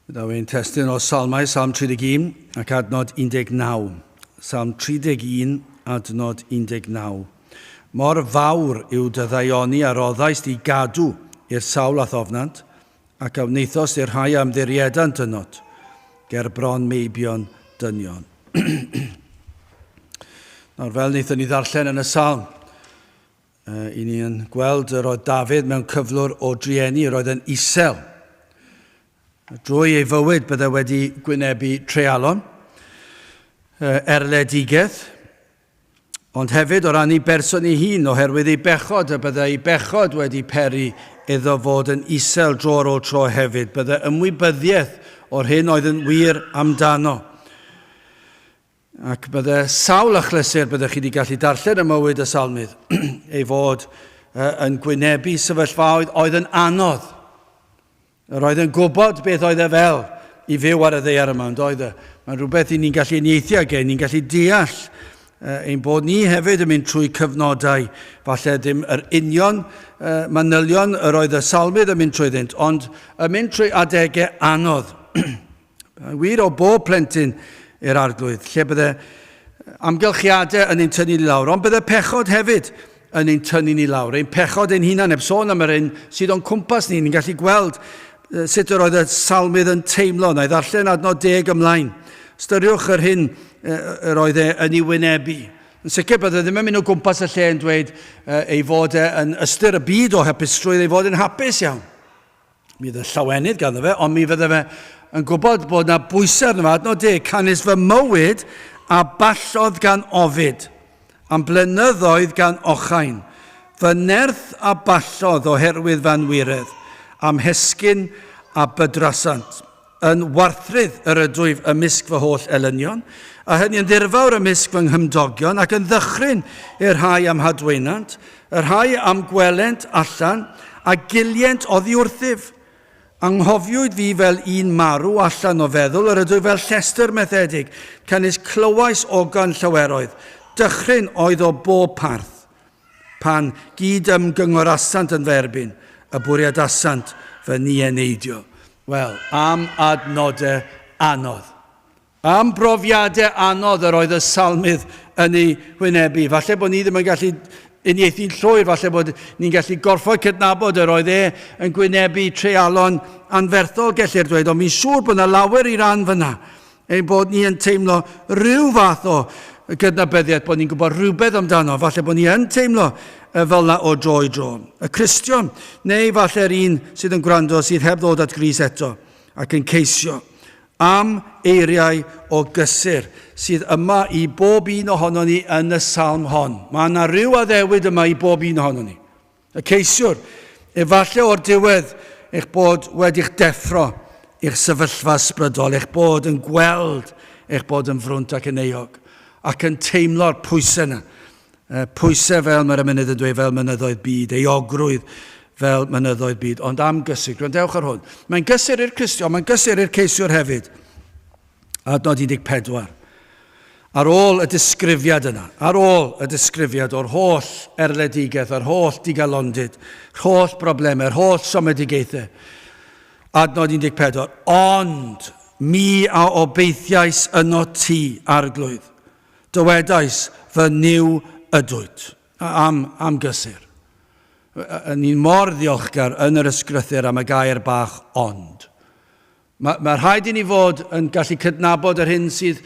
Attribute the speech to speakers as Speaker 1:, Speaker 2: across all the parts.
Speaker 1: Daw ein testun o Salmau, Salm 31 ac adnod 19. Salm 31, adnod 19. Mor fawr yw dy ddaioni a roddaist i gadw i'r sawl a'th ofnant, ac a wnaethost i'r rhai a ymddiriedant ynot, ger bron meibion dynion. Nawr, fel wnaethon ni ddarllen yn y salm, I ni yn gweld yr oedd Dafydd mewn cyflwr o drueni, yr oedd yn isel. Drwy ei fywyd bydde wedi gwynebu treialon, erledigaeth, ond hefyd o ran ei berson ei hun, oherwydd ei bechod, y bydde ei bechod wedi peri iddo fod yn isel dro ar ôl tro hefyd. Bydde ymwybyddiaeth o'r hyn oedd yn wir amdano. Ac bydde sawl achlysur byddech chi wedi gallu darllen ym mywyd y salmydd ei fod yn gwynebu sefyllfaoedd oedd yn anodd. Yr oedd yn gwybod beth oedd e fel i fyw ar y ddaear yma, ond oedd e. Mae'n rhywbeth i ni'n gallu uniaethu ag e, ni'n gallu deall ein bod ni hefyd yn mynd trwy cyfnodau, falle ddim yr union manylion yr oedd y salmydd yn mynd trwyddynt, ond yn mynd trwy adegau anodd. Yn wir o bob plentyn i'r arglwydd, lle bydde amgylchiadau yn ein tynnu ni lawr, ond bydde pechod hefyd yn ein tynnu ni lawr. Ein pechod ein hunan, heb sôn am yr un sydd o'n cwmpas ni, ni'n gallu gweld sut yr oedd y salmydd yn teimlo. Na i ddarllen adnod deg ymlaen. Ystyriwch yr hyn yr oedd e yn ei wynebu. Yn sicr bydde ddim yn mynd o gwmpas y lle yn dweud ei fod e yn ystyr y byd o hapusrwydd, ei fod yn hapus iawn. Mi fydd y llawenydd ganddo fe, ond mi fydde fe yn gwybod bod yna bwysau arno fe. Adnod deg, canys fy mywyd a ballodd gan ofid, am blynyddoedd gan ochain. Fy nerth a ballodd oherwydd fy anwiredd, am hesgyn a bydrasant. Yn warthrydd yr ydwyf ymysg fy holl elynion, a hynny yn ddirfawr ymysg fy nghymdogion, ac yn ddychryn i'r rhai a'm hadwaenant, y rhai a'm gwelent allan, a gilient oddi wrthyf. Anghofiwyd fi fel un marw allan o feddwl, yr ydwyf fel llestr methedig, canys clywais ogan llaweroedd, dychryn oedd o bob parth. Pan gyd-ymgyngorasant yn fy erbyn, y bwriadasant fy nieneidio. Wel, am adnodau anodd. Am brofiadau anodd yr oedd y salmydd yn ei wynebu. Falle bod ni ddim yn gallu uniaethu'n llwyr, falle bod ni'n gallu gorfod cydnabod yr oedd e yn gwynebu treialon anferthol, gellir dweud, ond fi'n siŵr bod yna lawer i ran fyna. Ein bod ni yn teimlo rhyw fath o gydnabyddiaeth, bod ni'n gwybod rhywbeth amdano, falle bod ni yn teimlo fel yna o dro i dro. Y Cristion, neu falle'r un sydd yn gwrando sydd heb ddod at Grist eto ac yn ceisio am eiriau o gysur sydd yma i bob un ohonon ni yn y salm hon. Mae yna rhyw addewid yma i bob un ohonon ni. Y ceisiwr, efallai o'r diwedd eich bod wedi'ch deffro i'ch sefyllfa ysbrydol, eich bod yn gweld eich bod yn frwnt ac yn euog, ac yn teimlo'r pwysau yna. Pwysau fel mae'r emynydd yn dweud, fel mynyddoedd byd, euogrwydd fel mynyddoedd byd, ond am gysur. Gwrandewch ar hwn. Mae'n gysur i'r Cristion, mae'n gysur i'r ceisiwr hefyd. Adnod 14. Ar ôl y disgrifiad yna, ar ôl y disgrifiad o'r holl erledigaeth, yr holl digalondid, yr holl broblemau, yr holl siomedigaethau, adnod 14, ond mi a obeithiais yno ti, arglwydd. Dywedais, fy Nuw ydwyt. Am, am gysur. Ni'n mor ddiolchgar yn yr ysgrythyr am y gair bach ond. Mae, mae rhaid i ni fod yn gallu cydnabod yr hyn sydd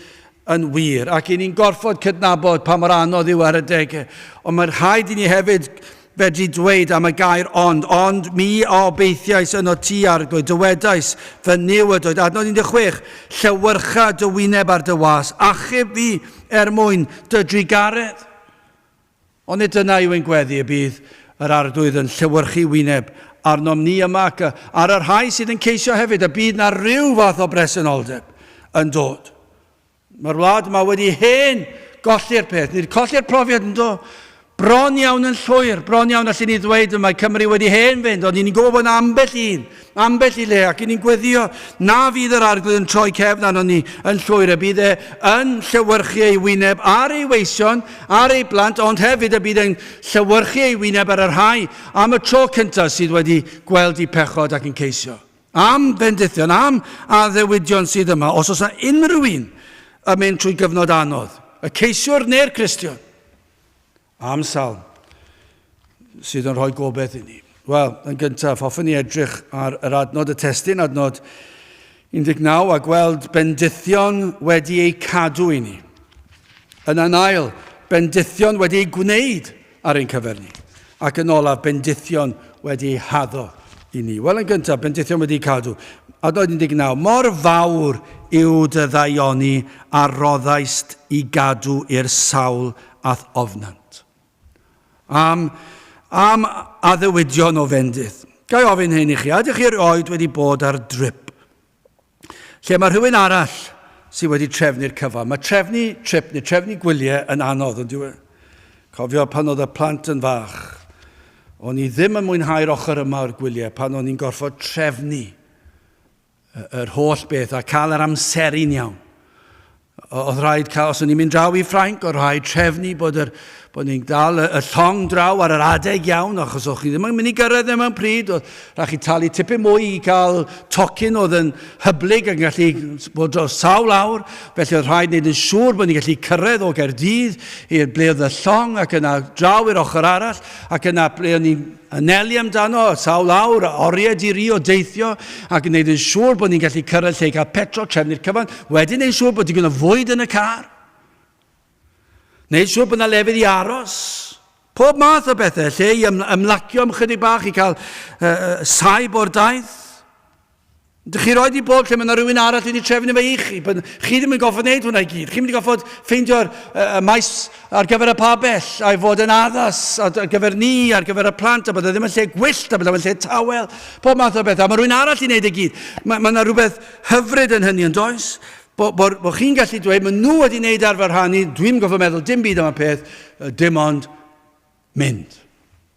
Speaker 1: yn wir, ac i ni'n gorfod cydnabod pa mor anodd yw ar y degau. Ond mae rhaid i ni hefyd fedru dweud am y gair ond, ond mi a obeithiais yno ti arglwydd, dywedais fy Nuw ydoedd. Adnod 16, llewyrcha dy wyneb ar dy was, achub fi er mwyn dy drugaredd. Ond nid dyna yw ein gweddi, y bydd yr Arglwydd yn llewyrchu wyneb arnom ni yma ac ar y rhai sydd yn ceisio hefyd, y bydd na ryw fath o bresenoldeb yn dod. Mae'r wlad yma wedi hen golli'r peth. Ni wedi colli'r profiad yn do. Bron iawn yn llwyr, bron iawn allan ni ddweud y mae Cymru wedi hen fynd, ond ni'n gwybod bod yna ambell un, ambell i le, ac ni'n gweddio na fydd yr arglwydd yn troi cefn arnon ni yn llwyr, y bydd e yn llewyrchu ei wyneb ar ei weision, ar ei blant, ond hefyd y bydd e'n llewyrchu ei wyneb ar y rhai am y tro cyntaf sydd wedi gweld eu pechod ac yn ceisio. Am bendithion, am addewidion sydd yma, os oes yna unrhyw un yn mynd trwy gyfnod anodd, y ceisiwr neu'r Cristion, am salm sydd yn rhoi gobeith i ni. Wel, yn gyntaf, hoffwn i edrych ar yr adnod y testun, adnod 19, a gweld bendithion wedi eu cadw i ni. Yn ail, bendithion wedi eu gwneud ar ein cyfer ni. Ac yn olaf, bendithion wedi eu haddo i ni. Wel, yn gyntaf, bendithion wedi eu cadw. Adnod 19, mor fawr yw dy ddaioni a roddaist i gadw i'r sawl a'th ofnant. Am, am addewidion o fendith. Ga i ofyn hyn i chi, a ydych chi erioed wedi bod ar drip? Lle mae rhywun arall sydd wedi trefnu'r cyfan. Mae trefnu trip neu trefnu gwyliau yn anodd, yn diwy. Cofio pan oedd y plant yn fach, o'n i ddim yn mwynhau'r ochr yma o'r gwyliau pan o'n i'n gorfod trefnu yr holl beth a cael yr amseru'n iawn. Oedd rhaid cael, os o'n i'n mynd draw i Ffrainc, oedd rhaid trefnu bod, yr, bod ni'n dal y, y llong draw ar yr adeg iawn, achos o'ch chi ddim yn mynd i gyrraedd e mewn pryd, oedd rhaid chi talu tipyn mwy i cael tocyn oedd yn hyblyg ac yn gallu bod dros sawl awr, felly oedd rhaid wneud yn siŵr bod ni'n gallu cyrraedd o Gaerdydd i'r ble oedd y llong ac yna draw i'r ochr arall, ac yna ble o'n i'n anelu amdano, sawl awr, oriau di-ri o deithio, ac yn gwneud yn siŵr bod ni'n gallu cyrraedd lle i gael petrol, trefnu'r cyfan, wedyn gwneud siŵr bod digon o fwyd yn y car, gwneud siŵr bod yna lefydd i aros, pob math o bethau, lle i ymlacio am chydig bach, i cael saib o'r daith. Dych chi roed i bod lle mae yna rhywun arall wedi trefnu fe i chi. Bod chi ddim yn goffod wneud hwnna i gyd. Chi'n mynd i goffod ffeindio'r uh, maes ar gyfer y pabell a'i fod yn addas ar gyfer ni, ar gyfer y plant, a bod e ddim yn lle gwyllt, a bod e yn lle tawel, pob math o bethau. A mae rhywun arall i wneud e gyd. Mae, mae yna rhywbeth hyfryd yn hynny, yn does? Bo, bo, bo chi'n gallu dweud, mae nhw wedi wneud ar fy rhan i, dwi'n gofod meddwl dim byd am y peth, dim ond mynd.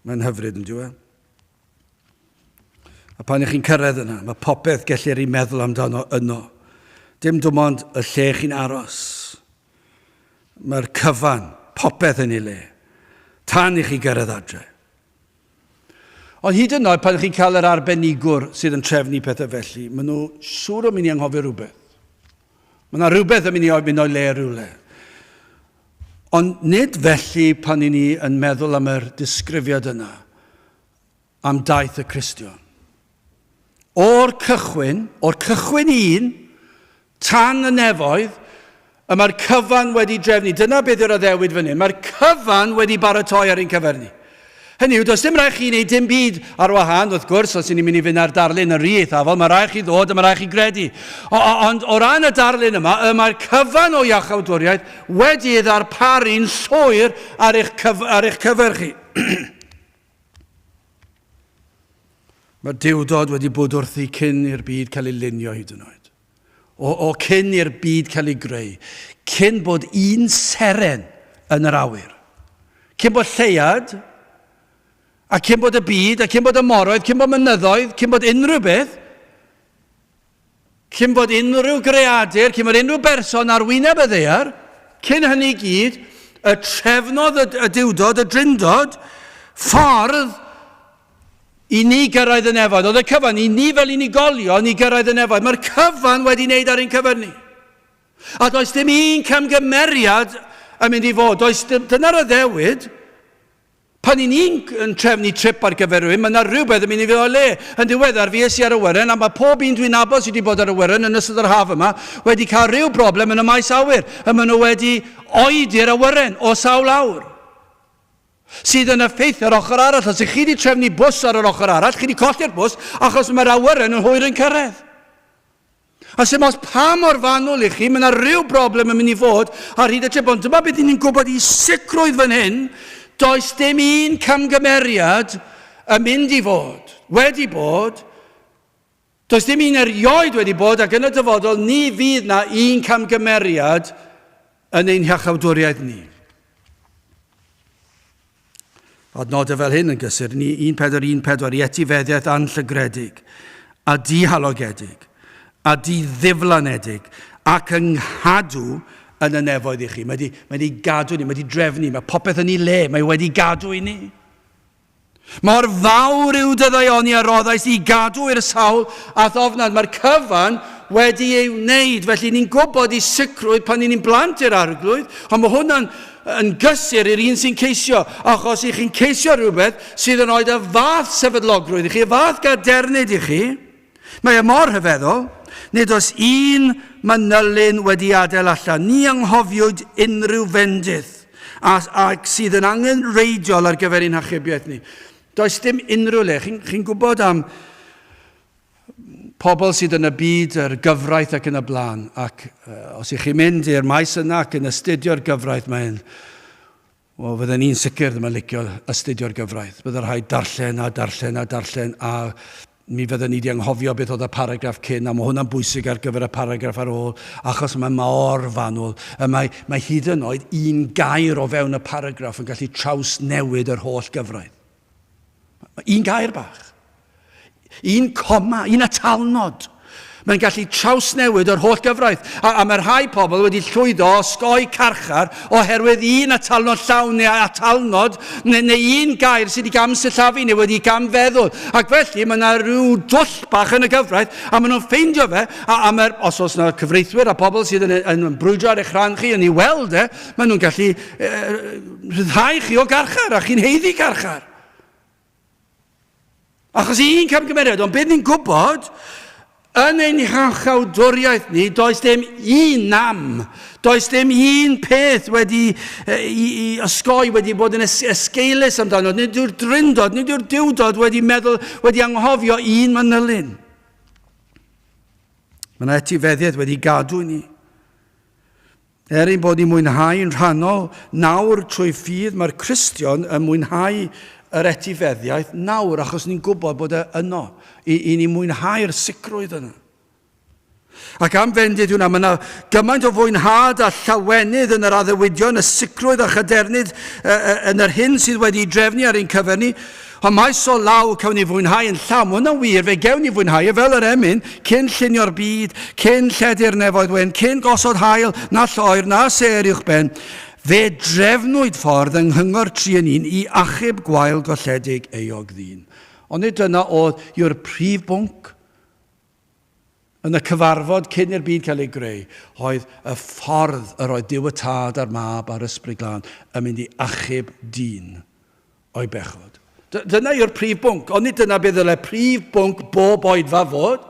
Speaker 1: Mae'n hyfryd, yn diwy? A pan ych chi'n cyrraedd yna, mae popeth gellir ei meddwl amdano yno. Dim dim ond y lle chi'n aros. Mae'r cyfan, popeth yn ei le, tan i chi gyrraedd adre. Ond hyd yn oed pan chi'n cael yr arbenigwr sydd yn trefnu pethau felly, maen nhw siŵr o mynd i anghofio rhywbeth. Mae yna rhywbeth yn mynd i mynd o'i le rhywle. Ond nid felly pan i ni yn meddwl am yr disgrifiad yna am daith y Cristion. O'r cychwyn, o'r cychwyn un, tan y nefoedd, y mae'r cyfan wedi drefnu. Dyna beth yw'r addewid fan hyn. Mae'r cyfan wedi baratoi ar ein cyfer ni. Hynny yw, does dim rhaid chi wneud dim byd ar wahân, wrth gwrs, os ni'n mynd i fynd ar darlun yn rhy eithafol, mae rhaid chi ddod a mae rhaid chi gredu. O, o, ond o ran y darlun yma, y mae'r cyfan o iachawdwriaeth wedi ei ddarparu'n llwyr ar eich, cyf ar eich cyfer chi. Mae'r Duwdod wedi bod wrthi cyn i'r byd cael ei lunio hyd yn oed. O, o cyn i'r byd cael ei greu, cyn bod un seren yn yr awyr, cyn bod lleuad, a cyn bod y byd, a cyn bod y moroedd, cyn bod mynyddoedd, cyn bod unrhyw beth, cyn bod unrhyw greadur, cyn bod unrhyw berson ar wyneb y ddaear, cyn hynny i gyd, y trefnodd y, y Duwdod, y Drindod, ffordd I ni gyrraedd y nefoedd. Oedd y cyfan, i ni fel unigolion, i gyrraedd y nefoedd. Mae'r cyfan wedi wneud ar ein cyfer ni. A does dim un camgymeriad yn mynd i fod. Does dim, dyna'r addewid. Pan i ni'n yn trefnu trip ar gyfer rhywun, mae yna rhywbeth yn mynd i fynd o'i le. Yn ddiweddar, fi es i ar awyren, a mae pob un dwi'n nabod sydd wedi bod ar awyren yn ystod yr haf yma wedi cael rhyw broblem yn y maes awyr. A maen nhw wedi oedi'r awyren o sawl awr. Sydd yn effeithio ar ochr arall. Os ych chi wedi trefnu bws ar yr ochr arall, chi wedi colli'r bws achos mae'r awyren yn hwyr yn cyrraedd. A sy'n os pa mor fanwl i chi, mae yna rhyw broblem yn mynd i fod ar hyd y trip. Ond dyma beth ni'n gwybod i sicrwydd fan hyn, does dim un camgymeriad yn mynd i fod, wedi bod, does dim un erioed wedi bod, ac yn y dyfodol ni fydd na un camgymeriad yn ein hiachawdwriaeth ni. Adnodau fel hyn yn gysur ni 1414 i etifeddiaeth anllygredig a dihalogedig a diddiflanedig ac yng nghadw yn y nefoedd i chi. Mae wedi, mae wedi gadw ni, mae wedi drefnu, mae popeth yn ei le, mae wedi gadw i ni. Mor fawr yw dy ddaioni a roddais i gadw i'r sawl a'th ofnant. Mae'r cyfan wedi ei wneud. Felly ni'n gwybod i sicrwydd pan ni'n blant i'r Arglwydd, ond mae hwnna'n yn gysur i'r un sy'n ceisio, achos i chi'n ceisio rhywbeth sydd yn rhoi y fath sefydlogrwydd i chi, y fath gadernid i chi. Mae e mor rhyfeddol, nid oes un manylyn wedi adael allan, ni anghofiwyd unrhyw fendith a, ac sydd yn angenrheidiol ar gyfer ein hachubiaeth ni. Does dim unrhyw le. Chi'n chi gwybod am pobl sydd yn y byd, yr gyfraith ac yn y blaen, ac uh, os ych chi'n mynd i'r maes yna ac yn astudio'r gyfraith, mae'n Wel, fydden ni'n sicr ddim yn licio astudio'r gyfraith. Bydde rhaid darllen a darllen a darllen a mi fydden ni wedi anghofio beth oedd y paragraff cyn a mae hwnna'n bwysig ar gyfer y paragraff ar ôl achos mae mor fanwl. Mae, mae hyd yn oed un gair o fewn y paragraff yn gallu trawsnewid yr holl gyfraith. Un gair bach. Un coma, un atalnod. Mae'n gallu trawsnewid yr holl gyfraith. A, a mae rhai pobl wedi llwyddo osgoi carchar oherwydd un atalnod llawn neu atalnod neu, neu un gair sydd wedi gamsillafu neu wedi gamfeddwl. Ac felly mae yna rhyw dwll bach yn y gyfraith a maen nhw'n ffeindio fe. A, a mae'r, os oes yna cyfreithwyr a pobl sydd yn, yn, yn brwydro ar eich rhan chi yn ei weld e, maen nhw'n gallu e, rhyddhau chi o garchar a chi'n heiddi carchar. Achos un camgymeriad, ond beth ni'n gwybod, yn ein hiachawdwriaeth ni, does dim un nam, does dim un peth wedi i, i osgoi, wedi bod yn es, esgeulus amdano. Nid yw'r drindod, nid yw'r diwdod wedi meddwl, wedi anghofio un manylyn. Mae yna etifeddiaeth wedi gadw i ni. Er ein bod ni'n mwynhau'n rhannol nawr trwy ffydd, mae'r Cristion yn mwynhau yr etifeddiaeth nawr achos ni'n gwybod bod e yno. I, i ni mwynhau'r sicrwydd yna. Ac am fendith hwnna, mae yna gymaint o fwynhad a llawenydd yn yr addewidion, y sicrwydd a chadernid yn yr hyn sydd wedi drefnu ar ein cyfer ni. Ond maes o law cawn ni fwynhau yn llawn. Mae hwnna'n wir, fe gewn ni fwynhau e fel yr emyn, cyn llunio'r byd, cyn lledu'r nefoedd wen, cyn gosod haul, na lloer, na sêr uwch ben. Fe drefnwyd ffordd yng nghyngor tri yn un i achub gwael golledig euog ddyn. Ond nid dyna oedd yw'r prif bwnc. Yn y cyfarfod cyn i'r byd cael ei greu, oedd y ffordd yr oedd Duw y Tad a'r Mab a'r Ysbryd Glân yn mynd i achub dyn o'i bechod. Dyna yw'r prif bwnc, ond nid dyna beth ddylai prif bwnc bob oedfa fod.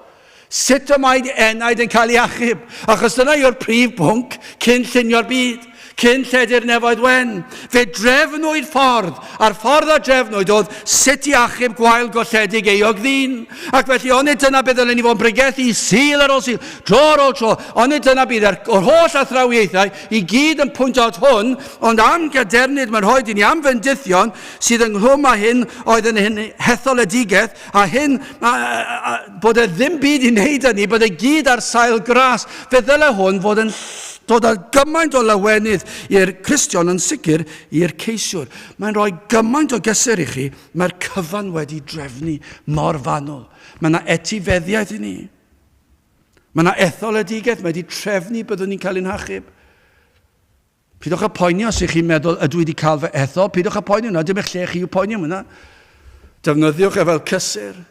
Speaker 1: Sut y mae enaid yn cael ei achub? Achos dyna yw'r prif bwnc cyn llunio'r byd. Cyn lledu'r nefoedd wen, fe drefnwyd ffordd, a'r ffordd a drefnwyd oedd sut i achub gwael golledig euog ddyn. Ac felly, onid dyna beth ddylen ni fod yn bregethu Sul ar ôl Sul, dro ar ôl tro, onid dyna bydd yr holl athrawiaethau i gyd yn pwyntio at hwn, ond am gadernid mae'n rhoi i ni am fendithion sydd ynghlwm â hyn oedd yn hyn hetholedigaeth, a hyn, a, a, a, bod e ddim byd i wneud â ni, bod e gyd ar sail gras. Fe ddyle hwn fod yn dod â gymaint o lawenydd i'r Cristion yn sicr i'r ceisiwr. Mae'n rhoi gymaint o gysur i chi, mae'r cyfan wedi drefnu mor fanwl. Mae yna etifeddiaeth i ni. Mae yna etholedigaeth, mae wedi trefnu byddwn ni'n cael ein hachub. Pidwch â poeni os ych chi'n meddwl ydw i wedi cael fy ethol, pidwch â poeni hwnna, dim eich lle chi yw poeni am hwnna. Defnyddiwch e fel cysur.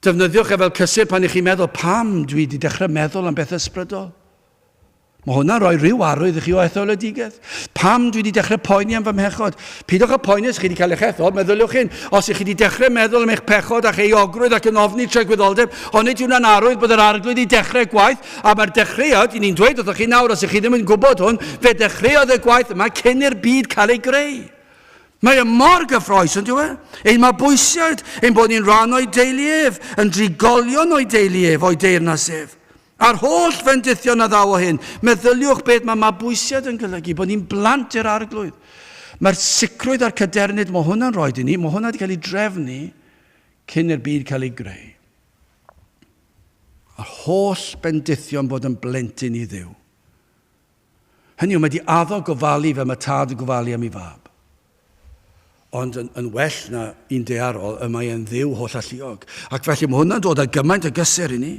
Speaker 1: Defnyddiwch e fel cysur pan ych chi'n meddwl pam dwi wedi dechrau meddwl am beth ysbrydol. Mae hwnna'n rhoi rhyw arwydd i chi o etholedigaeth. Pam dwi wedi dechrau poeni am fy mhechod? Pidwch â poeni os chi wedi cael eich ethol, meddyliwch hyn. Os ych chi wedi dechrau meddwl am eich pechod a'ch euogrwydd ac yn ofni tragwyddoldeb, onid yw hwnna'n arwydd bod yr arglwydd wedi dechrau gwaith? A mae'r dechreuad, i ni'n dweud wrthych chi nawr, os ych chi ddim yn gwybod hwn, fe dechreuodd y gwaith yma cyn i'r byd cael ei greu. Mae e mor gyffroes, yn dyw e? Ein mabwysiad, ein bod ni'n rhan o'i deulu ef, yn drigolion o'i deulu ef, o'i deyrnas ef. A'r holl fendithion a ddaw o hyn. Meddyliwch beth mae mabwysiad yn golygu, bod ni'n blant i'r arglwydd. Mae'r sicrwydd a'r cadernid mae hwnna'n rhoi i ni, mae hwnna wedi cael ei drefnu cyn i'r byd cael ei greu. A'r holl bendithion bod yn blentyn i Dduw. Hynny yw, mae wedi addo gofalu fel mae tad yn gofalu am ei fab. Ond yn, yn well na un dearol, y mae e'n ddiw holl alluog. Ac felly mae hwnna'n dod â gymaint o gysur i ni.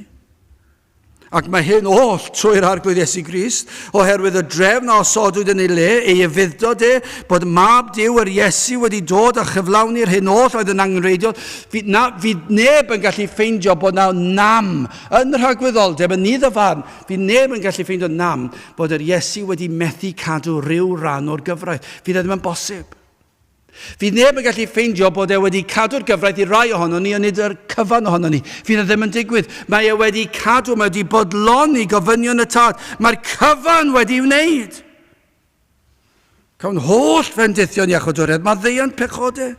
Speaker 1: Ac mae hyn oll trwy'r Arglwydd Iesu Grist, oherwydd y drefn a osodwyd yn ei le, ei ufudd-dod e, bod Mab Duw, yr Iesu, wedi dod a chyflawni'r hyn oll oedd yn angenrheidiol. Fydd, na, fydd neb yn gallu ffeindio bod na nam yn rhagwyddoldeb, yn nydd y farn, fydd neb yn gallu ffeindio nam bod yr Iesu wedi methu cadw rhyw ran o'r gyfraith. Fydd e ddim yn bosib. Fydd neb yn gallu ffeindio bod e wedi cadw'r gyfraith i rai ohonon ni, ond nid yr cyfan ohonon ni. Fydd e ddim yn digwydd. Mae e wedi cadw, mae wedi bodloni gofynion y Tad. Mae'r cyfan wedi wneud. Cawn holl fendithion iachawdwriaeth, maddeuant pechodau.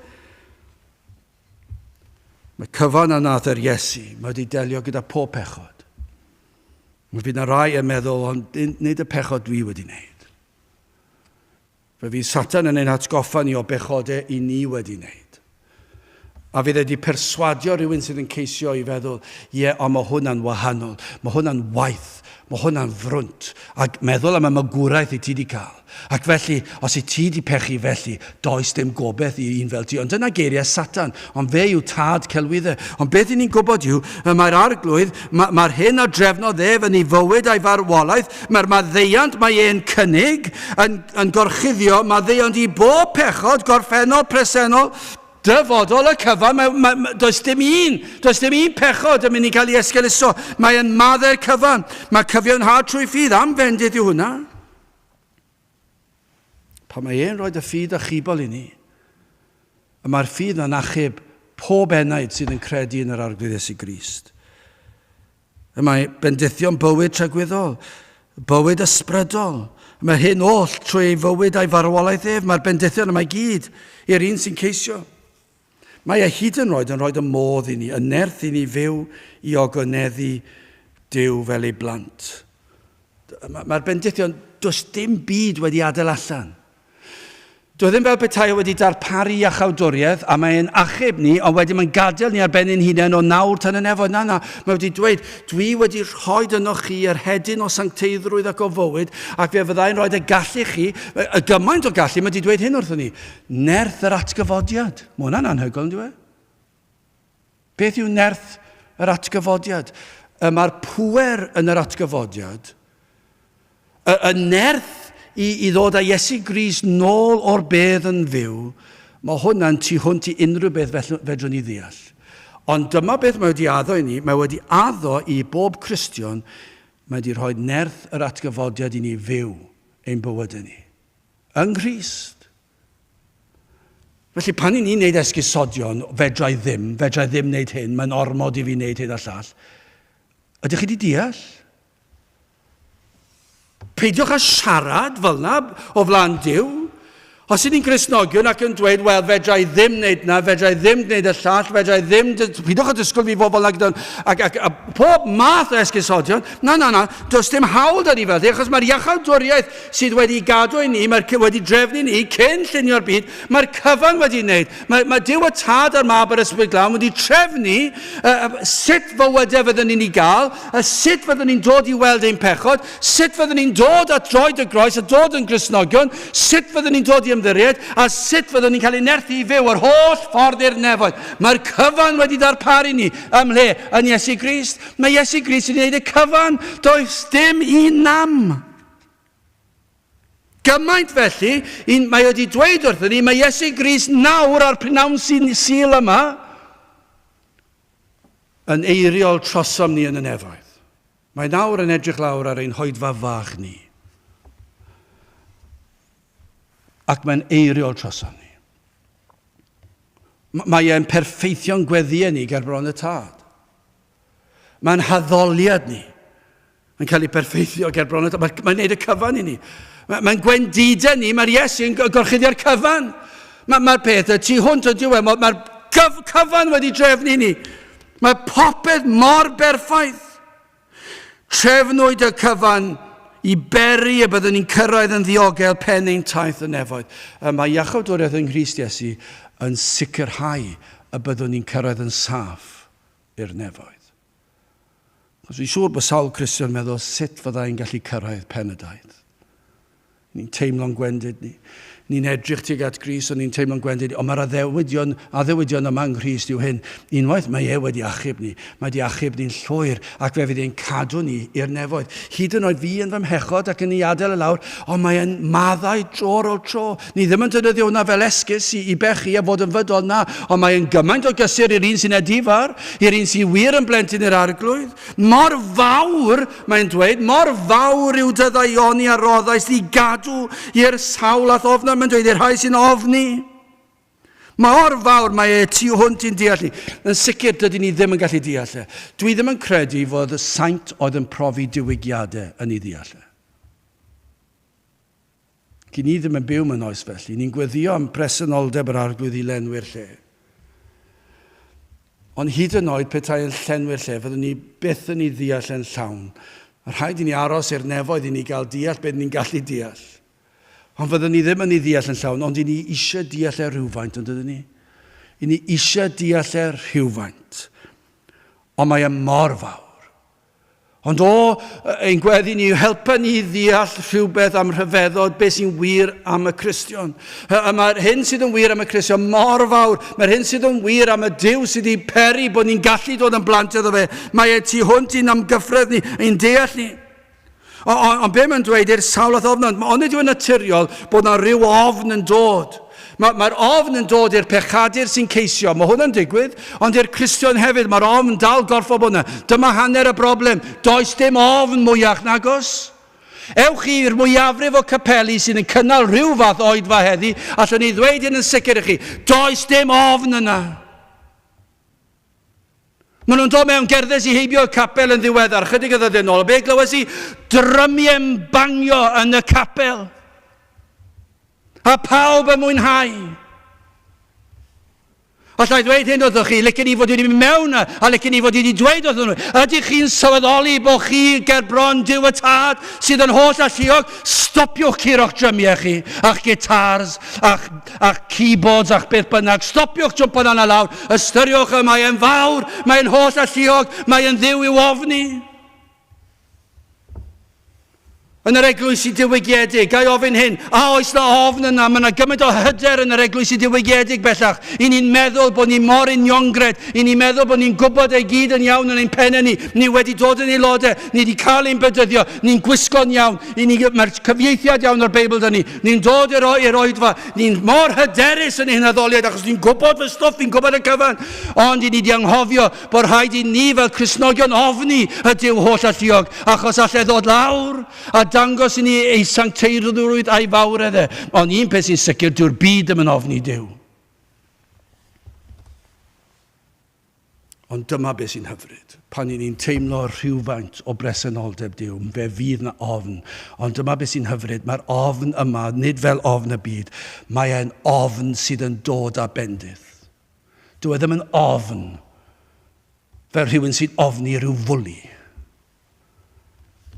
Speaker 1: Mae cyfan a nath yr Iesu, mae wedi delio gyda pob pechod. Mae fydd na rai yn meddwl, ond nid y pechod dwi wedi wneud. Fe fydd Satan yn ein hatgoffa ni o bechode i ni wedi wneud. A fydd e wedi perswadio rhywun sydd yn ceisio i feddwl, ie, ond mae hwnna'n wahanol, mae hwnna'n waith, mae hwnna'n frwnt, ac meddwl am y magwraeth i ti wedi cael. Ac felly, os i ti wedi pechu felly, does dim gobeith i un fel ti. Ond dyna geiriau Satan, ond fe yw tad celwyddau. Ond beth i ni'n gwybod yw, mae'r arglwydd, mae'r ma hyn a drefnodd ef yn ei fywyd a'i farwolaeth, Mae'r maddeuant mae e'n cynnig yn, yn gorchuddio maddeuant i bob pechod, gorffennol, presennol, dyfodol y cyfan. Mae, mae, does dim un, does dim un pechod yn mynd i gael ei esgeuluso. Mae e'n maddau'r cyfan. Mae cyfiawnhad trwy ffydd am fendith yw hwnna. Pan mae e'n rhoi y ffydd achubol i ni, y mae'r ffydd na'n achub pob enaid sydd yn credu yn yr Arglwydd Iesu Grist. Y mae bendithion bywyd tragwyddol, bywyd ysbrydol. Mae hyn oll trwy ei fywyd a'i farwolaeth ef. Mae'r bendithion yma i gyd i'r un sy'n ceisio. Mae e hyd yn oed yn rhoi y modd i ni, y nerth i ni fyw i ogoneddu Duw fel ei blant. Mae'r bendithion, does dim byd wedi adael allan. Dyw e ddim fel petai o wedi darparu iachawdwriaeth a mae e'n achub ni, ond wedyn mae'n gadael ni ar ben ein hunain o nawr tan y nefoedd. Na, na, mae wedi dweud, dwi wedi rhoi yno chi yr hedyn o sancteiddrwydd ac o fywyd, ac fe fyddai'n rhoi y gallu chi, y gymaint o gallu, mae wedi dweud hyn wrthyn ni, nerth yr atgyfodiad. Mae hwnna'n anhygoel, yn dweud? Beth yw nerth yr atgyfodiad? Y mae'r pŵer yn yr atgyfodiad, y, y nerth i, i ddod â Iesu Grist nôl o'r bedd yn fyw, mae hwnna'n tu hwnt i unrhyw beth fedrwn ni ddeall. Ond dyma beth mae wedi addo i ni, mae wedi addo i bob Cristion, mae wedi rhoi nerth yr atgyfodiad i ni fyw ein bywydau ni. Yng Nghrist. Felly pan i ni'n neud esgusodion, fedra i ddim, fedra i ddim wneud hyn, mae'n ormod i fi wneud hyn a llall. Ydych chi wedi deall? Peidiwch â siarad fel yna o flaen Duw. Os ydyn ni'n Gristnogion ac yn dweud, wel, fedra i ddim wneud na, fedra i ddim wneud y llall, fedra i ddim... Peidiwch â disgwyl fi fod fel yna gyda... Ac, ac, a pob math o esgusodion. Na, na, na, does dim hawl da ni fel ti, achos mae'r iachawdwriaeth sydd wedi gadw i ni, mae'r wedi drefnu ni cyn llunio'r byd, mae'r cyfan wedi wneud. Mae, mae Duw y Tad a'r Mab a'r Ysbryd Glân wedi trefnu uh, sut fywydau fyddwn ni'n ei gael, uh, sut fyddwn ni'n dod i weld ein pechod, sut fyddwn ni'n dod at droed y groes a dod yn Gristnogion, sut fyddwn ni'n dod i ymddiried, a sut fyddwn ni'n cael ei nerthu i fyw yr holl ffordd i'r nefoedd. Mae'r cyfan wedi darparu ni ymhle yn Iesu Grist. Mae Iesu Grist wedi gwneud y cyfan, does dim un nam. Gymaint felly, un, mae wedi dweud wrthyn ni, mae Iesu Grist nawr ar prynawn sy'n Sul yma yn eiriol trosom ni yn y nefoedd. Mae nawr yn edrych lawr ar ein hoedfa fach ni. Ac mae'n eiriol trosom ni. Mae e'n perffeithio'n gweddïau ni ger bron y Tad. Mae'n haddoliad ni yn cael ei berffeithio ger bron y Mae'n mae gwneud y cyfan i ni. Mae'n mae gwendidau ni, mae'r Iesu yn gorchuddio'r cyfan. Mae'r mae peth y tu hwnt yn diwedd, mae'r cyf, cyfan wedi drefnu ni. Mae popeth mor berffaith. Trefnwyd y cyfan i beri y byddwn ni'n cyrraedd yn ddiogel pen ein taith y nefoedd. Mae iachawdwriaeth yng Nghrist Iesu yn sicrhau y byddwn ni'n cyrraedd yn saff i'r nefoedd. Achos fi'n siŵr bod sawl Cristion yn meddwl sut fydda i'n gallu cyrraedd pen y daith. Ni'n teimlo'n gwendid ni. Ni'n edrych tuag at Grist, ond ni'n teimlo'n gwendid. Ond mae'r addewidion, addewidion yma yng Nghrist yw hyn. Unwaith mae e wedi achub ni, mae wedi achub ni'n llwyr, ac fe fydd e'n cadw ni i'r nefoedd. Hyd yn oed fi yn fy mhechod ac yn ei adael y lawr, ond mae e'n maddau dro ar ôl tro. Ni ddim yn defnyddio hwnna fel esgus i, i bechu a fod yn fydol, na, ond mae e'n gymaint o gysur i'r un sy'n edifar, i'r un sy'n wir yn blentyn i'r arglwydd. Mor fawr, mae'n dweud, mor fawr yw dy ddaioni a roddais di gadw i'r sawl a'th ofna. Mae'n dweud i'r rhai sy'n ofni. Mor fawr mae e tu hwnt i'n deall ni. Yn sicr, dydyn ni ddim yn gallu deall e. Dwi ddim yn credu fod y saint oedd yn profi diwygiadau yn ei ddeall e. Gyn ni ddim yn byw mewn oes felly. Ni'n gweddio am bresenoldeb yr Arglwydd i lenwi'r lle. Ond hyd yn oed petai yn llenwi'r lle, fyddwn ni byth yn ei ddeall e'n llawn. Mae rhaid i ni aros i'r nefoedd i ni gael deall beth ni'n gallu deall. Ond fyddwn ni ddim yn ei ddeall yn llawn, ond i ni eisiau deall e rhywfaint, ond ydyn ni? I ni eisiau deall e rhywfaint. Ond mae e mor fawr. Ond o, ein gweddi ni yw helpa ni i ddeall rhywbeth am rhyfeddod beth sy'n wir am y Cristion. Y mae'r hyn sydd yn wir am y Cristion mor fawr. Mae'r hyn sydd yn wir am y Duw sydd wedi peri bod ni'n gallu dod yn blant iddo fe. Mae e tu hwnt i'n amgyffredd ni, ein deall ni. Ond be mae'n dweud i'r sawl ath ofn, ond nid yw'n naturiol bod na rhyw ofn yn dod. Mae'r mae ofn yn dod i'r pechadur sy'n ceisio, mae hwnna'n digwydd, ond i'r Cristion hefyd, mae'r ofn dal gorffo bod yna. Dyma hanner y broblem, does dim ofn mwyach nagos. Ewch i'r mwyafrif o capeli sydd yn cynnal rhyw fath oedfa heddi, allwn ni ddweud hyn yn sicr i chi, does dim ofn yna. Maen nhw'n dod mewn, gerddes i heibio y capel yn ddiweddar, chydig o ddyddiau nôl, a be glywes i? Drymiau'n bangio yn y capel. A pawb yn mwynhau. Alla i ddweud hyn wrthych chi, licen i fod wedi mynd mewn a, a licen i fod wedi dweud wrthyn nhw, ydych chi'n sylweddoli bod chi ger bron Duw y Tad sydd yn holl alluog? Stopiwch curo'ch drymiau chi, a'ch gitars, a'ch, a'ch keyboards, a'ch beth bynnag. Stopiwch jwmpo lan a lawr. Ystyriwch y mae e'n fawr, mae'n holl alluog, mae'n Dduw i'w ofni. Yn yr eglwysi diwygiedig, ga i ofyn hyn, a oes na ofn yna? Mae yna gymaint o hyder yn yr eglwysi diwygiedig bellach. I ni'n meddwl bod ni mor uniongred, i ni'n meddwl bod ni'n gwybod ei gyd yn iawn yn ein pennau ni. Ni wedi dod yn aelodau, ni wedi cael ein bedyddio, ni'n gwisgo'n iawn, i ni, mae'r cyfieithiad iawn o'r Beibl dyn ni. Ni'n dod i'r, i'r oedfa, ni'n mor hyderus yn ein addoliad achos ni'n gwybod fy stwff, ni'n gwybod y cyfan. Ond i ni wedi anghofio bod rhaid i ni fel Cristnogion ofni y Duw holl alluog, achos all e ddod lawr a dangos i ni ei sancteiddrwydd a'i fawredd e. Ond un peth sy'n sicr, dyw'r byd ddim yn ofni Duw. Ond dyma beth sy'n hyfryd. Pan i ni'n teimlo rhywfaint o bresenoldeb Duw, fe fydd na ofn. Ond dyma beth sy'n hyfryd, mae'r ofn yma, nid fel ofn y byd, mae e'n ofn sydd yn dod â bendith. Dyw e ddim yn ofn fel rhywun sy'n ofni rhyw fwli.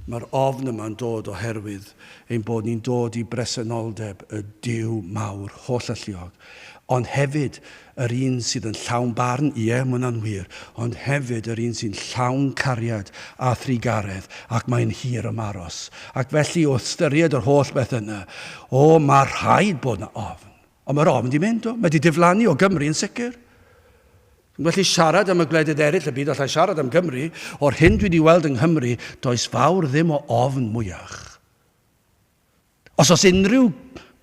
Speaker 1: Mae'r ofn yma'n dod oherwydd ein bod ni'n dod i bresenoldeb y Duw mawr, holl alluog, ond hefyd yr un sydd yn llawn barn, ie, mae hwnna'n wir, ond hefyd yr un sy'n llawn cariad a thrugaredd, ac mae'n hir ymaros. Ac felly, o ystyried yr holl beth yna, o, mae rhaid bod yna ofn. Ond mae'r ofn di mynd, do. Mae di diflannu o Gymru yn sicr. Dwi'n gallu siarad am y gwledydd eraill y byd, allai siarad am Gymru. O'r hyn dwi wedi weld yng Nghymru, does fawr ddim o ofn mwyach. Os oes unrhyw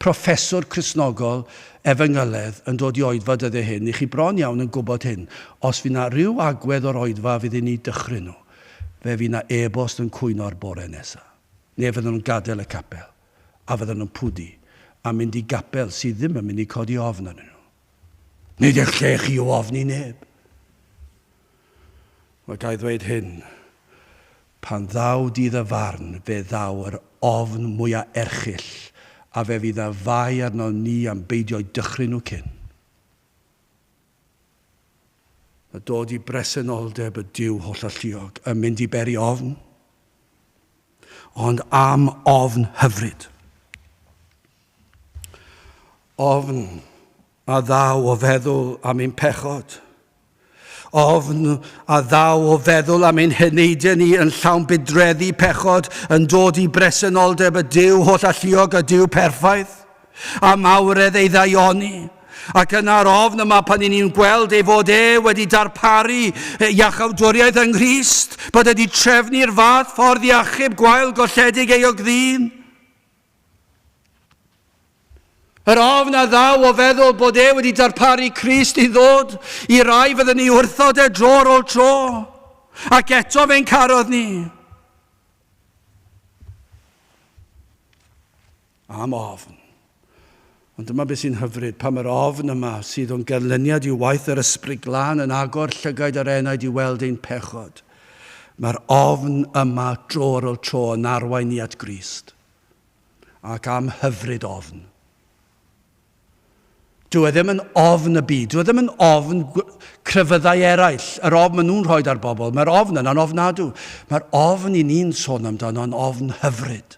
Speaker 1: proffeswr Cristnogol efengyledd yn dod i oedfa dyddiau hyn, i chi bron iawn yn gwybod hyn, os fydd na rhyw agwedd o'r oedfa fydd i ni dychryn nhw, fe fydd na e-bost yn cwyno'r bore nesaf. Neu fydden nhw'n gadael y capel. a fyddan nhw'n pwdu a mynd i gapel sydd ddim yn mynd i codi ofn arnyn nhw. Nid eich lle chi yw ofni neb. Wel, ga i ddweud hyn, pan ddaw dydd y farn, fe ddaw yr ofn mwyaf erchyll, a fe fydd na fai arno ni am beidio eu dychryn nhw cyn. Mae dod i bresenoldeb y Duw hollalluog yn mynd i beri ofn, ond am ofn hyfryd. Ofn a ddaw o feddwl am ein pechod. Ofn a ddaw o feddwl am ein heneidiau ni yn llawn budreddi pechod yn dod i bresenoldeb y Duw hollalluog, y Duw perffaith. A mawredd ei ddaioni. Ac yna'r ofn yma pan i ni'n gweld ei fod e wedi darparu iachawdwriaeth yng Nghrist, bod e wedi trefnu'r fath ffordd i achub gwael golledig euog ddyn. Yr ofn a ddaw o feddwl bod e wedi darparu Crist i ddod i rai fydden ni wrthod e dro ar ôl tro. Ac eto fe'n carodd ni. Am ofn. Ond dyma beth sy'n hyfryd, pam yr ofn yma sydd o'n ganlyniad i waith yr Ysbryd Glân yn agor llygaid yr enaid i weld ein pechod. Mae'r ofn yma dro ar ôl tro yn arwain ni at Grist. Ac am hyfryd ofn. Dyw e ddim yn ofn y byd, dyw e ddim yn ofn crefyddau eraill, yr ofn maen nhw'n rhoi ar bobl. Mae'r ofn yna'n ofnadw. Mae'r ofn i ni'n sôn amdano yn ofn hyfryd.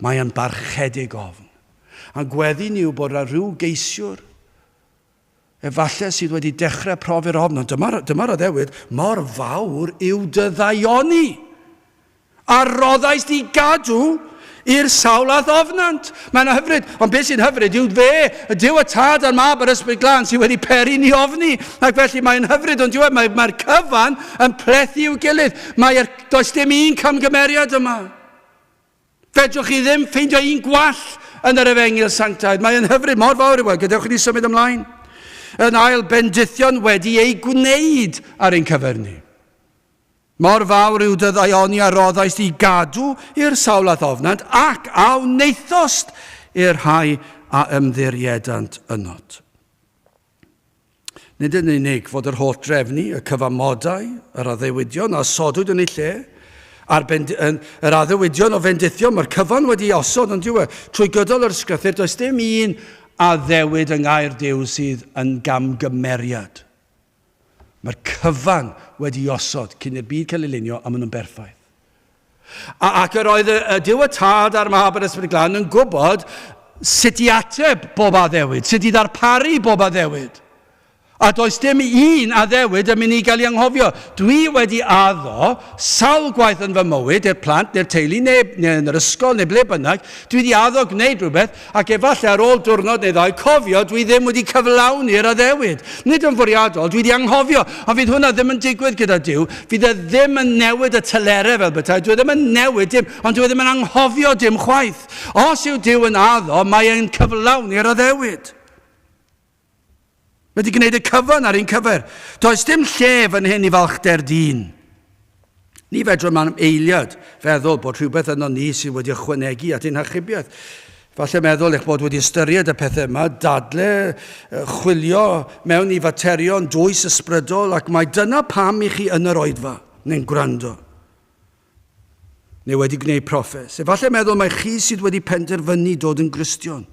Speaker 1: Mae e'n barchedig ofn. A'n gweddi ni yw bod rhyw geisiwr, efallai sydd wedi dechrau profi'r ofn, ond dyma'r dyma addewid, mor fawr yw dy ddaioni, a roddais di gadw i'r sawl a'th ofnant. Mae'n hyfryd, ond beth sy'n hyfryd yw fe, y Duw y Tad a'r Mab a'r Ysbryd Glân sydd wedi peri ni ofni. Ac felly mae'n hyfryd, ond diwedd, mae'r mae cyfan yn plethu i'w gilydd. Mae'r, does dim un camgymeriad yma. Fedrwch chi ddim ffeindio un gwall yn yr Efengyl Sanctaidd. Mae yn hyfryd, mor fawr yw e. Gadewch i ni symud ymlaen. Yn ail, bendithion wedi ei gwneud ar ein cyfer ni. Mor fawr yw dy ddaioni a roddaist i gadw i'r sawl a'th ofnant ac a wnaethost i'r rhai a ymddiriedant ynot. Nid yn unig fod yr holl drefnu, y cyfamodau, yr addewidion a osodwyd yn eu lle, a'r bend, yn, yr addewidion o fendithion, mae'r cyfan wedi ei osod, ond yw e, trwy gydol yr ysgrythur, does dim un addewid yng ngair Duw sydd yn gamgymeriad. Mae'r cyfan wedi ei osod cyn i'r byd cael ei lunio a maen nhw'n berffaith. A, ac yr oedd y, y Duw y Tad a'r Mab a'r Ysbryd Glân yn gwybod sut i ateb bob addewid, sut i ddarparu bob addewid. A does dim un addewid yn mynd i gael ei anghofio. Dwi wedi addo sawl gwaith yn fy mywyd i'r plant neu'r teulu neu, neu yn yr ysgol neu ble bynnag, dwi wedi addo gwneud rhywbeth Ac efallai ar ôl diwrnod neu ddau, cofio, dwi ddim wedi cyflawni'r addewid. Nid yn fwriadol, dwi wedi anghofio. Ond fydd hwnna ddim yn digwydd gyda Duw. Fydd e ddim yn newid y telerau fel bethau. Dwi e ddim yn newid dim, ond dwi e ddim yn anghofio dim chwaith. Os yw Duw yn addo, mae e'n cyflawni'r addewid. Mae wedi gwneud y cyfan ar ein cyfer. Does dim lle fan hyn i falchder dyn. Ni fedrwn am eiliad feddwl bod rhywbeth yno ni sydd wedi ychwanegu at ein hachubiaeth. Falle meddwl eich bod wedi ystyried y pethau yma, dadle, chwilio mewn i faterion dwys ysbrydol, ac mae dyna pam i chi yn yr oedfa, neu'n gwrando, neu wedi gwneud proffes. Efallai meddwl mai chi sydd wedi penderfynu dod yn Gristion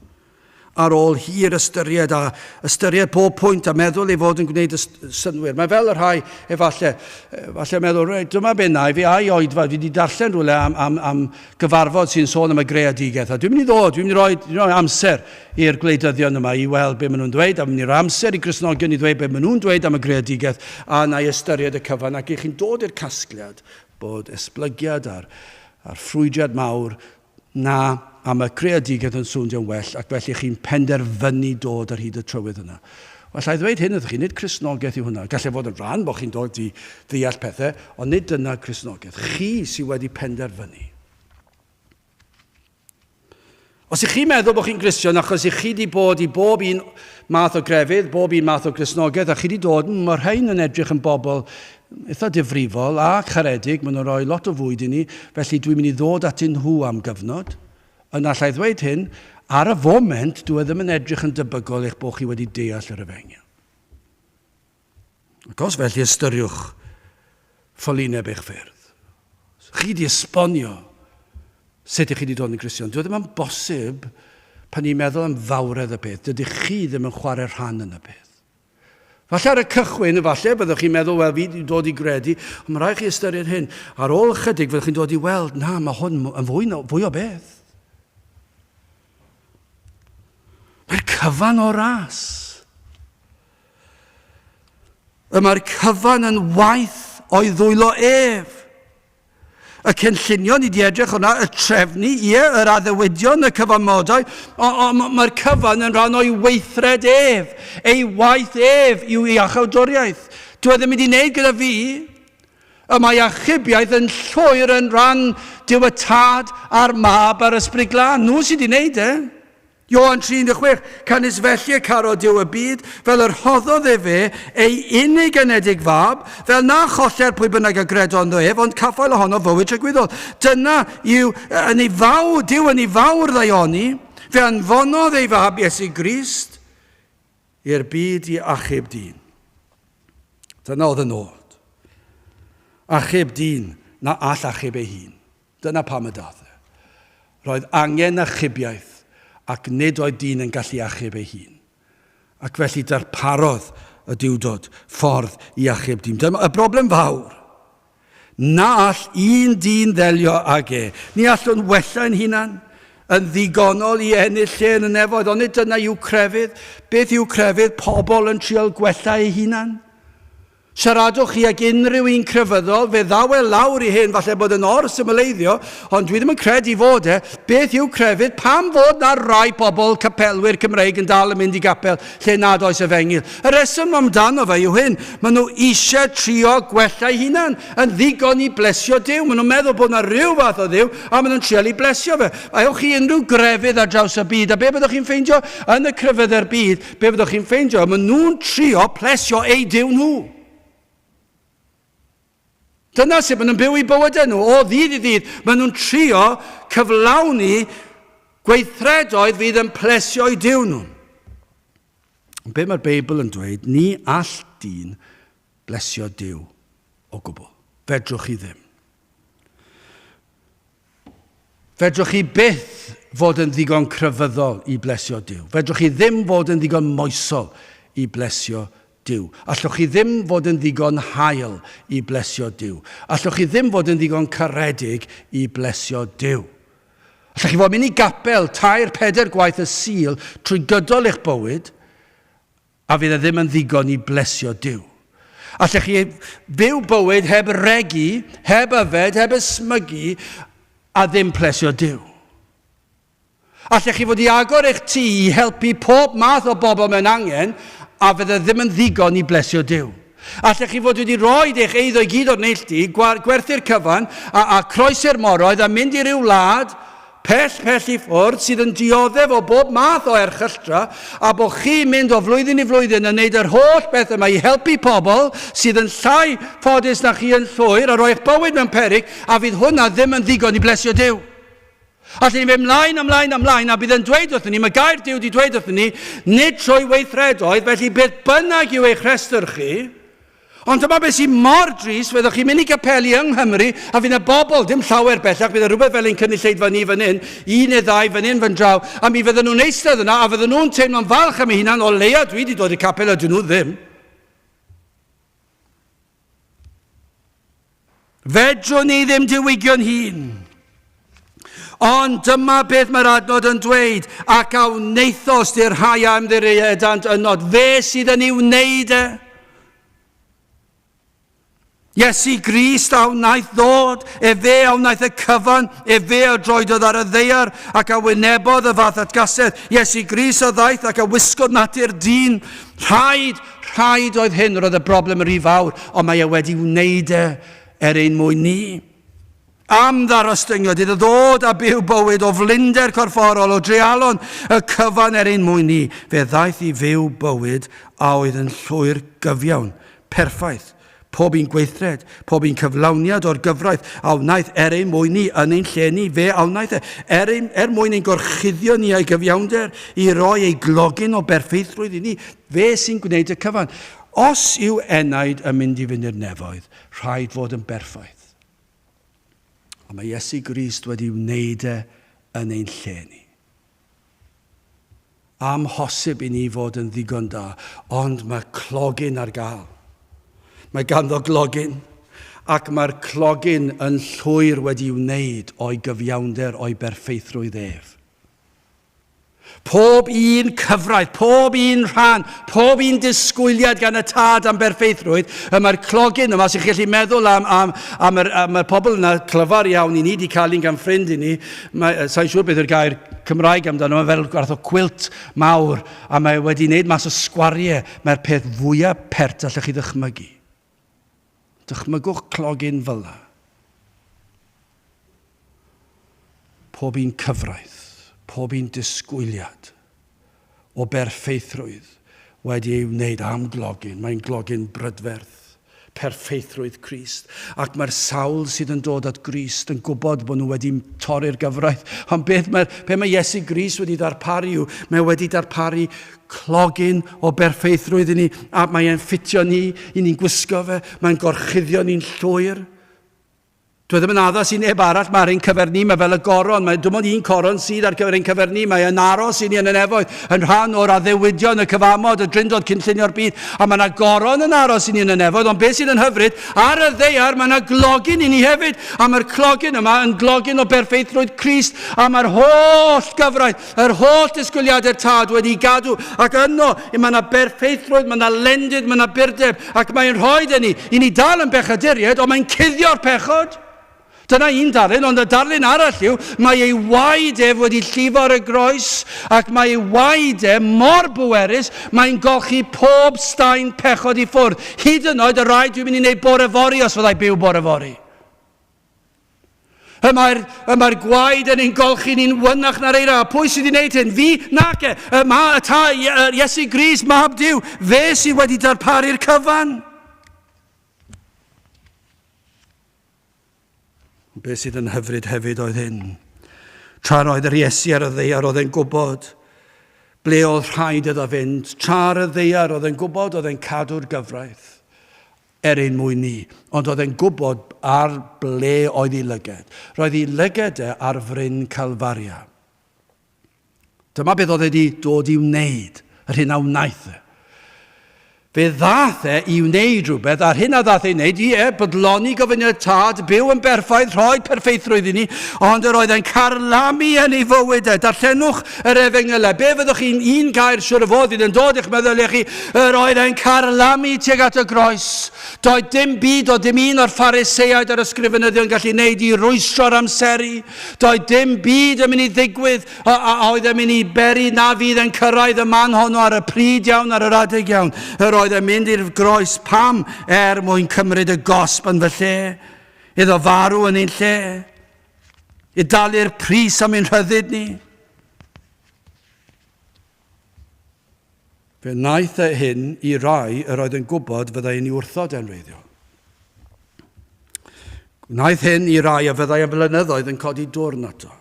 Speaker 1: ar ôl hir ystyried a ystyried pob pwynt a meddwl ei fod yn gwneud synnwyr. Mae fel y rhai, efallai, efallai meddwl, reit, dyma be na i fi a'i oedfa, fi wedi darllen rhywle am, am, am gyfarfod sy'n sôn am y greadigaeth, a dwi'n mynd i ddod, dwi'n mynd i roi, dwi'n rhoi amser i'r gwleidyddion yma i weld be maen nhw'n dweud, a mynd i roi amser i Gristnogion i ddweud be maen nhw'n dweud am y greadigaeth, a na i ystyried y cyfan, ac i chi'n dod i'r casgliad bod esblygiad a'r, a'r ffrwydriad mawr na am y creadigaeth yn swnio'n well ac felly chi'n penderfynu dod ar hyd y trywydd yna. Wel, allai ddweud hyn wrthych chi, nid Cristnogaeth yw hwnna. Gallai fod yn rhan bod chi'n dod i ddeall pethau, ond nid dyna Cristnogaeth. Chi sydd wedi penderfynu. Os ych chi'n meddwl bod chi'n Gristion achos ych chi wedi bod i bob un math o grefydd, bob un math o Gristnogaeth, a chi wedi dod, mm, mae'r rhain yn edrych yn bobl eitha difrifol a charedig, maen nhw'n rhoi lot o fwyd i ni, felly dwi'n mynd i ddod atyn nhw am gyfnod. Yna allai ddweud hyn, ar y foment, dwi e ddim yn edrych yn debygol eich bod chi wedi deall yr efengyl. Ac os felly ystyriwch ffolineb eich ffyrdd. Chi wedi esbonio sut ych chi wedi dod yn Gristion. Dwi e ddim yn bosib pan ni'n meddwl am fawredd y peth, dydych chi ddim yn chwarae rhan yn y peth. Falle ar y cychwyn, efallai, byddwch chi'n meddwl, wel, fi wedi dod i gredu, ond mae rhaid chi ystyried hyn. Ar ôl ychydig, fyddwch chi'n dod i weld, na, mae hwn yn fwy, fwy o beth. Mae'r cyfan o ras. Y mae'r cyfan yn waith o'i ddwylo ef. Y cynllunio, ni wedi edrych hwnna, y trefnu, ie, yr addewidion, y cyfamodau, ond mae'r cyfan yn rhan o'i weithred ef. Ei waith ef yw ei achawdwriaeth. Dyw e ddim wedi wneud gyda fi. Y mae achubiaeth yn llwyr yn rhan Duw y Tad a'r Mab a'r Ysbryd Glân. Nhw sydd wedi wneud e. Ioan 3:16, Canys felly y carodd Duw y byd, fel yr rhoddodd efe ei unig anedig fab, fel na choller pwy bynnag a gredo ynddo ef, ond caffael ohono fywyd tragwyddol. Dyna yw yn ei fawr, Duw yn ei fawr ddaioni, fe anfonodd ei fab Iesu Grist i'r byd i achub dyn. Dyna oedd y nod. Achub dyn na all achub ei hun. Dyna pam y daeth e. Roedd angen achubiaeth ac nid oedd dyn yn gallu achub ei hun. Ac felly darparodd y Duwdod ffordd i achub dyn. Dyma y broblem fawr. Na all un dyn ddelio ag e. Ni allwn wella ein hunan yn ddigonol i ennill lle yn y nefoedd, ond nid dyna yw crefydd. Beth yw crefydd? Pobl yn trial gwella eu hunan. Siaradwch chi ag unrhyw un crefyddol, fe ddaw e lawr i hyn, falle bod yn or-symleiddio, ond dwi ddim yn credu fod e. Beth yw crefydd? Pam fod na rai pobl capelwyr Cymreig yn dal yn mynd i gapel lle nad oes efengyl? Y rheswm amdano fe yw hyn, maen nhw eisiau trio gwella eu hunan yn ddigon i blesio Duw. Maen nhw'n meddwl bod na rhyw fath o Dduw a maen nhw'n trial i blesio fe. Ewch i unrhyw grefydd ar draws y byd a be byddwch chi'n ffeindio yn y crefyddau'r byd? Be fyddwch chi'n ffeindio? Maen nhw'n trio plesio eu Duw nhw. Dyna sut maen nhw'n byw eu bywydau nhw. O ddydd i ddydd, maen nhw'n trio cyflawni gweithredoedd fydd yn plesio eu Duw nhw. Ond be mae'r Beibl yn dweud, ni all dyn blesio Duw o gwbl. Fedrwch chi ddim. Fedrwch chi byth fod yn ddigon crefyddol i blesio Duw. Fedrwch chi ddim fod yn ddigon moesol i blesio Duw. Allwch chi ddim fod yn ddigon hael i blesio Duw. Allwch chi ddim fod yn ddigon caredig i blesio Duw. Allwch chi fod mynd i gapel tair, pedair gwaith y Sul trwy gydol eich bywyd, A fydd e ddim yn ddigon i blesio Duw. Allech chi fyw bywyd heb regi, heb yfed, heb ysmygu, a ddim plesio Duw. Allech chi fod i agor eich tŷ i helpu pob math o bobl mewn angen, a fydd e ddim yn ddigon i blesio Duw. Allech chi fod wedi rhoi eich eiddo i gyd o'r neilltu, gwerthu'r cyfan, a, a croesi'r moroedd a mynd i ryw wlad, pell, pell i ffwrdd, sydd yn dioddef o bob math o erchylltra, a bod chi'n mynd o flwyddyn i flwyddyn yn neud yr holl beth yma i helpu pobl sydd yn llai ffodus na chi yn llwyr a rhoi eich bywyd mewn peryg, a fydd hwnna ddim yn ddigon i blesio Duw. Allen ni fynd mlaen a mlaen a mlaen, a bydd yn dweud wrthyn ni, mae gair Duw wedi dweud wrthyn ni, nid trwy weithredoedd, felly beth bynnag yw eich rhestr chi, Ond dyma beth sy'n mor drist, fyddwch chi'n mynd i gapeli yng Nghymru, a fydd yna bobl, dim llawer bellach, bydd yna rhywbeth fel ein cynulleidfa ni fan hyn, un neu ddau fan hyn fan draw, a mi fydden nhw'n eistedd yna, a fydden nhw'n teimlo'n falch am eu hunan, o leia dwi wedi dod i'r capel a dyn nhw ddim. Fedrwn ni ddim diwygio'n hun. Ond dyma beth mae'r adnod yn dweud, ac a wnaethost i'r rhai a ymddiriedant ynot, fe sydd yn ei wneud e. Iesu Grist a wnaeth ddod, efe a wnaeth y cyfan, efe a droedodd ar y ddaear ac a wynebodd y fath atgasedd. Iesu Grist a ddaeth ac a wisgodd natur dyn. Rhaid, rhaid oedd hyn, roedd y broblem yn rhy fawr, ond mae e wedi wneud e er ein mwyn ni. Am ddarostyngiad iddo ddod a byw bywyd o flinder corfforol, o dreialon, y cyfan er ein mwyn ni. Fe ddaeth i fyw bywyd a oedd yn llwyr gyfiawn, perffaith. Pob un gweithred, pob un cyflawniad o'r gyfraith a wnaeth er ein mwyn ni, yn ein lle ni, fe a wnaeth e, er, ein, er mwyn ein gorchuddio ni a'i gyfiawnder, i roi ei glogyn o berffeithrwydd i ni. Fe sy'n gwneud y cyfan. Os yw enaid yn mynd i fynd i'r nefoedd, rhaid fod yn berffaith. Ond mae Iesu Grist wedi wneud e yn ein lle ni. Amhosib i ni fod yn ddigon da, ond mae clogyn ar gael. Mae ganddo glogyn, ac mae'r clogyn yn llwyr wedi wneud o'i gyfiawnder o'i berffeithrwydd ef. Pob un cyfraith, pob un rhan, pob un disgwyliad gan y tad am berffeithrwydd, y mae'r clogyn yma sy'n gallu meddwl am, am, am, yr, am y pobl yna clyfar iawn i ni, wedi cael un gan ffrind i ni, mae, sa'n siŵr beth yw'r gair Cymraeg amdano, mae fel gwerth o cwilt mawr, a mae wedi wneud mas o sgwariau, mae'r peth fwyaf pert allwch chi ddychmygu. Dychmygwch clogyn fel yna. Pob un cyfraith, pob un disgwyliad o berffeithrwydd wedi ei wneud am glogyn. Mae'n glogyn brydferth, perffeithrwydd Crist. Ac mae'r sawl sydd yn dod at Grist yn gwybod bod nhw wedi torri'r gyfraith. Ond beth mae, be mae Iesu Grist wedi darparu yw, mae wedi darparu clogyn o berffeithrwydd i ni, a mae e'n ffitio ni, i ni'n gwisgo fe, mae'n gorchuddio ni'n llwyr. Dwi e ddim yn addas i neb arall, mae ar ein cyfer ni, mae fel y goron, mae dim ond un coron sydd ar gyfer ein cyfer ni, mae yn aros i ni yn y nefoedd, yn rhan o'r addewidion, y cyfamod, y drindod cynllunio'r byd, a mae yna goron yn aros i ni yn y nefoedd, ond beth sydd yn hyfryd, ar y ddeiar mae yna glogyn i ni hefyd, a mae'r clogyn yma yn glogyn o berffeithrwydd Crist, a mae'r holl gyfraith, Yr holl disgwyliadau'r Tad wedi'i gadw, ac yno mae yna berffeithrwydd, mae yna lendid, mae yna burdeb, ac mae'n rhoi i ni, i ni dal yn bechaduriaid, ond mae'n cuddio'r pechod. Dyna un darlun, ond y darlun arall yw, mae ei waed ef wedi llifo ar y groes, ac mae ei waed e mor bwerus, mae'n golchi pob staen pechod i ffwrdd, hyd yn oed y rhai dwi'n mynd i wneud bore fory os fyddai byw bore fory. Y mae'r, y mae'r gwaed yn ein golchi ni'n wynach na'r eira. A pwy sydd wedi gwneud hyn? Fi? Nac e. Y ma, y ta, Iesu Grist, mab Duw. Fe sydd wedi darparu'r cyfan. Be sydd yn hyfryd hefyd oedd hyn. Tra roedd yr Iesu ar y ddeiar, oedd e'n gwybod ble oedd rhaid iddo fynd. Tra ar y ddeiar, oedd e'n gwybod oedd e'n cadw'r gyfraith. er ein mwyn ni, ond oedd e'n gwybod ar ble oedd ei lyged. Roedd ei lyged e ar fryn Calfaria. Dyma beth oedd e wedi dod i wneud, yr hyn a wnaeth e. Fe ddath e i wneud rhywbeth, a'r hyn a ddath e i wneud, ie, bodloni gofyniad tad, byw yn berffaith, rhoi perffeithrwydd i ni, ond yr oedd e'n carlamu yn ei fywyd e. Darllenwch yr efengylau. Be fyddwch chi'n un gair siwr o fod fydd yn dod i'ch meddyliau chi? Yr oedd e'n carlamu tuag at y groes. Doedd dim byd o dim un o'r Phariseaid a'r ysgrifenyddion gallu wneud i rwystro'r amseru. Doedd dim byd yn mynd i ddigwydd a, a, a oedd e'n mynd i beri na fydd e'n cyrraedd y man honno ar y pryd iawn, ar yr adeg iawn. Yr oedd e'n mynd i'r groes. Pam? Er mwyn cymryd y gosb yn fy lle. Iddo farw yn ein lle. I dalu'r pris am ein rhyddid ni. Fe wnaeth e hyn i rai yr oedd yn gwybod fyddai yn ei wrthod e'n wreiddiol. Gwnaeth hyn i rai a fyddai am flynyddoedd yn codi dwrn ato.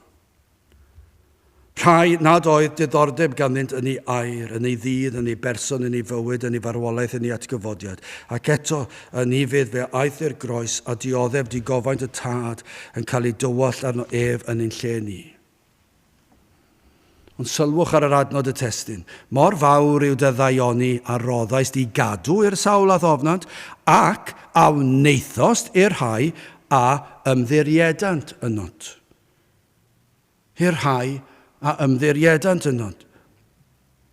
Speaker 1: Rhai nad oedd diddordeb ganddynt yn ei air, yn ei ddydd, yn ei berson, yn ei fywyd, yn ei farwolaeth, yn ei atgyfodiad. Ac eto, yn ufudd, fe aeth i'r groes a dioddef digofaint y Tad yn cael ei dywallt arno ef yn ein lle ni. Ond sylwch ar yr adnod y testun. Mor fawr yw dy ddaioni a roddaist i gadw i'r sawl a'th ofnant, ac a wnaethost i'r rhai a ymddiriedant ynot. I'r rhai a ymddiriedant ynot.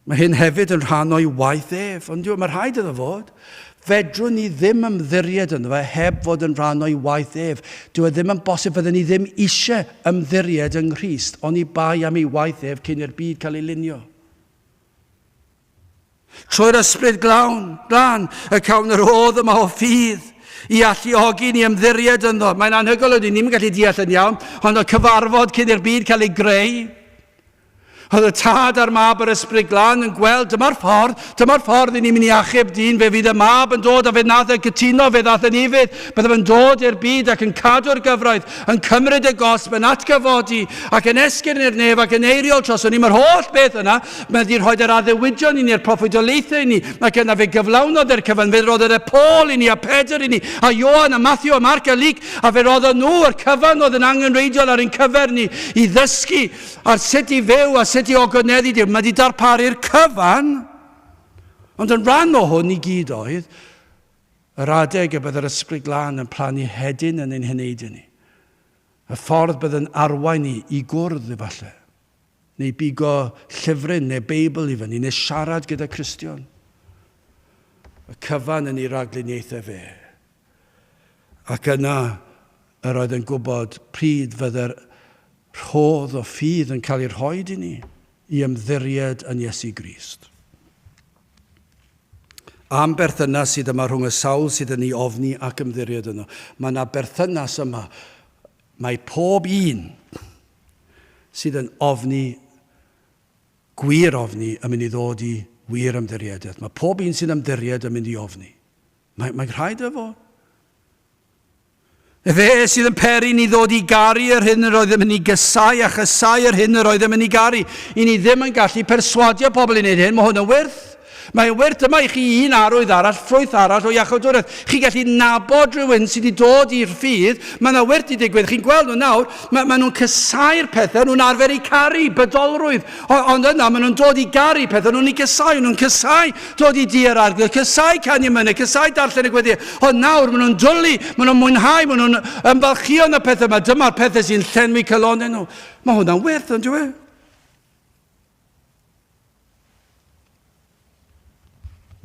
Speaker 1: Mae hyn hefyd yn rhan o'i waith ef, ond mae rhaid iddo fod. Fedrwn ni ddim ymddiried ynddo fe heb fod yn rhan o'i waith ef. Dyw e ddim yn bosib, fydden ni ddim eisiau ymddiried yng Nghrist, oni bai am ei waith ef cyn i'r byd cael ei lunio. Trwy'r ysbryd glawn, glân, y cawn yr odd yma o ffydd i alluogi ni ymddiried ynddo. Mae'n anhygoel, ydyn ni'n gallu deall yn iawn, ond y cyfarfod cyn i'r byd cael ei greu, Oedd y tad a'r mab a'r ysbryd glân yn gweld, dyma'r ffordd, dyma'r ffordd i ni'n mynd i achub dyn, fe fydd y mab yn dod a fe nath e gytuno, fe ddath yn ufudd, byddaf yn dod i'r byd ac yn cadw'r gyfraith, yn cymryd y gosb, yn atgyfodi, ac yn esgyn i'r nef ac yn eiriol troson ni. Mae'r holl beth yna, mae wedi rhoi yr addewidion i ni'r proffwydoliaethau i ni, ac yna fe gyflawnodd e'r cyfan, fe roddodd e Paul i ni, a Pedr i ni, a Ioan, a Matthew, a Marc, a Luc, a fe roddodd nhw yr cyfan oedd yn angenrheidiol ar ein cyfer ni i ddysgu ar sut i fyw a sut i ogoneddu Duw. Mae wedi darparu'r cyfan, ond yn rhan o hwn i gyd oedd yr adeg y bydd yr Ysbryd Glân yn plannu hedyn yn ein heneidiau ni. Y ffordd bydd yn arwain ni i gwrdd efallai. Neu bigo llyfryn neu Beibl i fyny, neu siarad gyda Cristion. Y cyfan yn ei ragluniaethau fe. Ac yna yr oedd yn gwybod pryd fydde'r rhodd o ffydd yn cael ei rhoid i ni i ymddiried yn Iesu Grist. Am berthynas sydd yma rhwng y sawl sydd yn ei ofni ac ymddiried yno. Mae yna berthynas yma. Mae pob un sydd yn ofni, gwir ofni, yn mynd i ddod i wir ymddiriedaeth. Mae pob un sy'n ymddiried yn mynd i ofni. Mae, mae rhaid efo. Efe sydd yn peri ni ddod i garu yr hyn yr oeddem yn ei gysau a chysau yr hyn yr oeddem yn ei garu. I ni ddim yn gallu perswadio pobl i wneud hyn, mae hwn yn wyrth. Mae'n wyrth, dyma i chi un arwydd arall, ffrwyth arall o iachawdwriaeth. Chi'n gallu nabod rhywun sydd wedi dod i'r ffydd, mae yna wyrth i digwydd, chi'n gweld nhw nawr, mae, mae nhw'n cysau'r pethau nhw'n arfer eu caru, bydolrwydd. Ond yna, maen nhw'n dod i garu pethau, nhw'n ei gysau, nhw'n cysau dod i dir arglwydd, cysau canu mynydd, cysau darllen y gweddi. Ond nawr, maen nhw'n dwlu, maen nhw'n mwynhau, maen nhw'n ymfalchio yn y pethau yma. Dyma'r pethau sy'n llenwi calonnau nhw. Mae hwnna'n werth, ond yw e?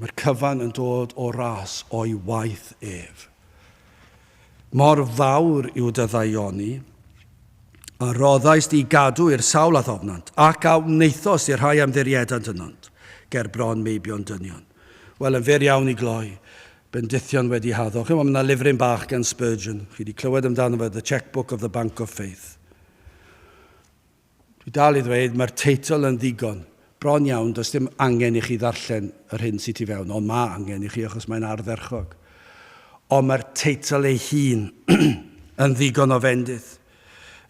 Speaker 1: Mae'r cyfan yn dod o ras o'i waith ef. Mor fawr yw dy ddaioni, a roddais di gadw i'r sawl a ddofnant, ac a wnaethost i'r rhai a ymddiriedant ynont, ger bron meibion dynion. Wel, yn fyr iawn i gloi, bendithion wedi haddo. Chi'n mae yna lyfryn bach gan Spurgeon, chi wedi clywed amdano fe, The Checkbook of the Bank of Faith. Dwi dal i ddweud, mae'r teitl yn ddigon. Bron iawn, does dim angen i chi ddarllen yr hyn sydd tu fewn, ond mae angen i chi achos mae'n ardderchog. Ond mae'r teitl ei hun yn ddigon o fendith.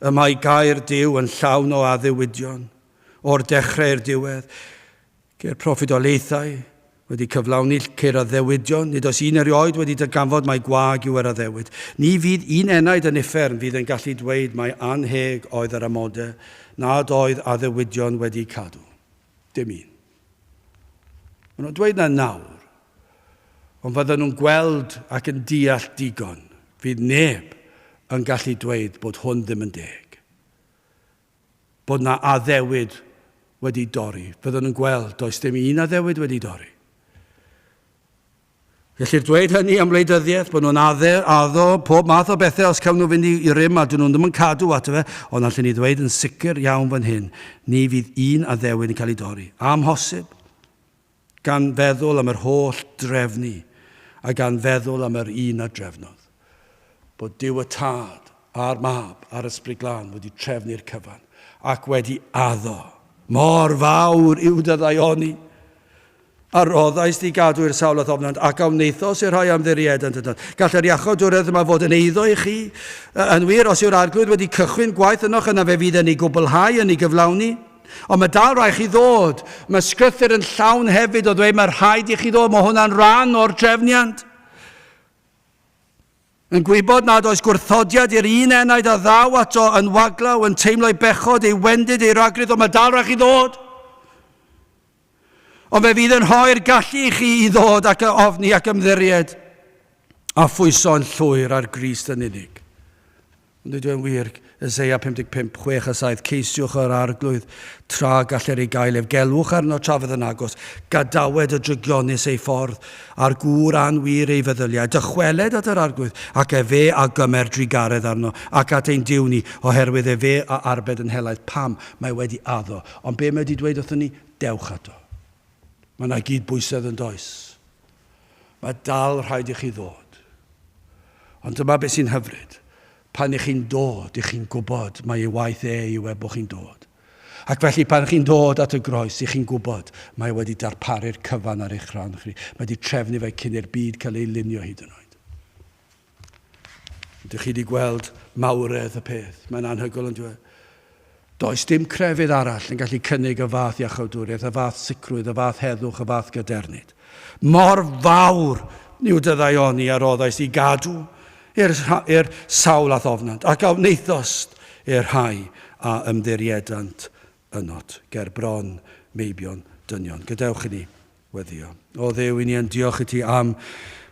Speaker 1: Y mae gair Duw yn llawn o addewidion, o'r dechrau i'r diwedd. Ceir proffwydoliaethau wedi cyflawni, ceir addewidion, nid oes un erioed wedi darganfod mai gwag yw yr addewid. Ni fydd un enaid yn uffern fydd yn gallu dweud mai annheg oedd yr amodau, nad oedd addewidion wedi cadw. Dim un. Maen nhw'n dweud na nawr, ond fydden nhw'n gweld ac yn deall digon, fydd neb yn gallu dweud bod hwn ddim yn deg. bod 'na addewid wedi dorri. Byddwn yn gweld, does dim un addewid wedi dorri. Gellir dweud hynny am wleidyddiaeth, bod nhw'n adde, addo pob math o bethau os cawn nhw fynd i, i rym a dyn nhw'n ddim yn cadw ato fe, ond allwn ni ddweud yn sicr iawn fan hyn, ni fydd un addewid yn cael ei dorri. Amhosib. Gan feddwl am yr holl drefnu, a gan feddwl am yr un a drefnodd, bod Duw y Tad a'r Mab a'r Ysbryd Glân wedi trefnu'r cyfan, ac wedi addo, Mor fawr yw dy ddaioni! A roddais di gadw i'r sawl a ddofnant, ac a wnaethos i'r rhai a ymddiriedant ynddo. Gall yr iachawdwriaeth yma fod yn eiddo i chi. Yn wir, os yw'r Arglwydd wedi cychwyn gwaith ynoch, yna fe fydd yn ei gwblhau, yn ei gyflawni. Ond mae dal rhaid chi ddod. Mae sgrythyr yn llawn hefyd o ddweud mae rhaid i chi ddod. Mae hwnna'n rhan o'r trefniant. Yn gwybod nad oes gwrthodiad i'r un enaid a ddaw ato yn waglaw, yn teimlo'i bechod, ei wendid, ei ragrudd, ond mae dal rhaid chi ddod. Ond fe fydd yn rhoi'r gallu i chi i ddod ac ofni ac ymddiried a phwyso'n llwyr ar Grist yn unig. Ond nid yw'n wir, Eseia 55, 6 a 7, Ceisiwch yr Arglwydd tra galler ei gael ef, gelwch arno tra fydd yn agos, gadawed y drygionus ei ffordd, a'r gŵr anwir ei feddyliau, dychweled at yr Arglwydd, ac efe a gymer drugaredd arno, ac at ein Duw ni, oherwydd efe a arbed yn helaeth. Pam? Mae wedi addo. Ond be mae wedi dweud wrthon ni? Dewch ato. Mae yna gyd-bwysedd yn does. Mae dal rhaid i chi ddod. Ond dyma beth sy'n hyfryd. Pan ych chi'n dod, ych chi'n gwybod mai ei waith e yw e bod chi'n dod. Ac felly pan chi'n dod at y groes, ych chi'n gwybod mae wedi darparu'r cyfan ar eich rhan chi. Mae wedi trefnu fe cyn i'r byd cael ei lunio hyd yn oed. Ydych chi wedi gweld mawredd y peth? Mae'n anhygoel yn dweud. Does dim crefydd arall yn gallu cynnig y fath iachawdwriaeth, y fath sicrwydd, y fath heddwch, y fath gadernid. Mor fawr yw dy ddaioni a roddais i gadw i'r sawl a'th ofnant, ac a wnaethost i'r rhai a ymddiriedant ynot, ger bron meibion dynion. Gadewch i ni weddio. O Dduw, i ni yn diolch i ti am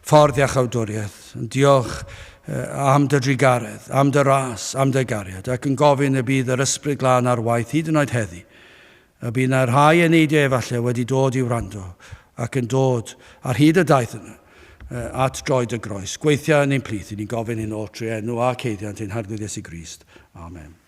Speaker 1: ffordd iachawdwriaeth, yn diolch am dy drugaredd, am dy ras, am dy gariad, ac yn gofyn y bydd yr Ysbryd Glân ar waith hyd yn oed heddi. Y bydd 'na rhai eneidiau efallai wedi dod i wrando ac yn dod ar hyd y daith yna at droed y groes. Gweithia yn ein plith, i ni'n gofyn hyn oll trwy enw ac haeddiant ein Harglwydd Iesu Grist. Amen.